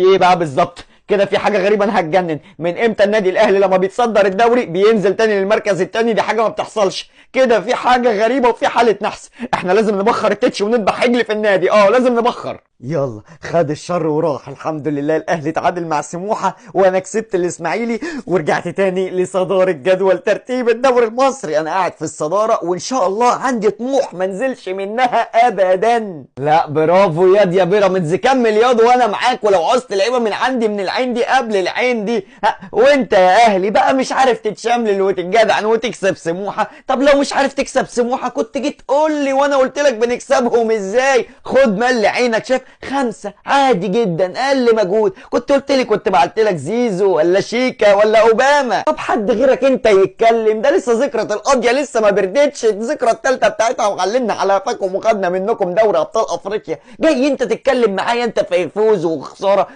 ايه بقى بالظبط كده؟ في حاجة غريبه، انا هتجنن. من امتى النادي الاهلي لما بيتصدر الدوري بينزل تاني للمركز التاني؟ دي حاجة ما بتحصلش كده. في حاجة غريبة وفي حاله نحس. احنا لازم نبخر التتش ونذبح عجل في النادي. لازم نبخر. يلا خد الشر وراح، الحمد لله. الاهلي تعادل مع سموحه وانا كسبت الاسماعيلي ورجعت تاني لصداره جدول ترتيب الدوري المصري. انا قاعد في الصدارة وان شاء الله عندي طموح ما انزلش منها ابدا. لا برافو ياد يا بيراميدز، كمل ياض وانا معاك، ولو عوزت لعيبة من عندي من العين دي قبل العين دي. وانت يا اهلي بقى مش عارف تتشملل وتتجدعن وتكسب سموحه. طب لو مش عارف تكسب سموحه كنت جيت قول لي وانا قلت لك بنكسبهم ازاي. خد ملي عينك، شايف 5 عادي جدا، اقل مجهود. كنت قلت لي كنت بعت لك زيزو ولا شيكا ولا اوباما. طب حد غيرك انت يتكلم؟ ده لسه ذكرى القضية لسه ما بردتش، الذكرى الثالثة بتاعتها وعلمنا على قفاكم وخدنا منكم دوري ابطال افريقيا. جاي انت تتكلم معايا انت في فوز وخسارة.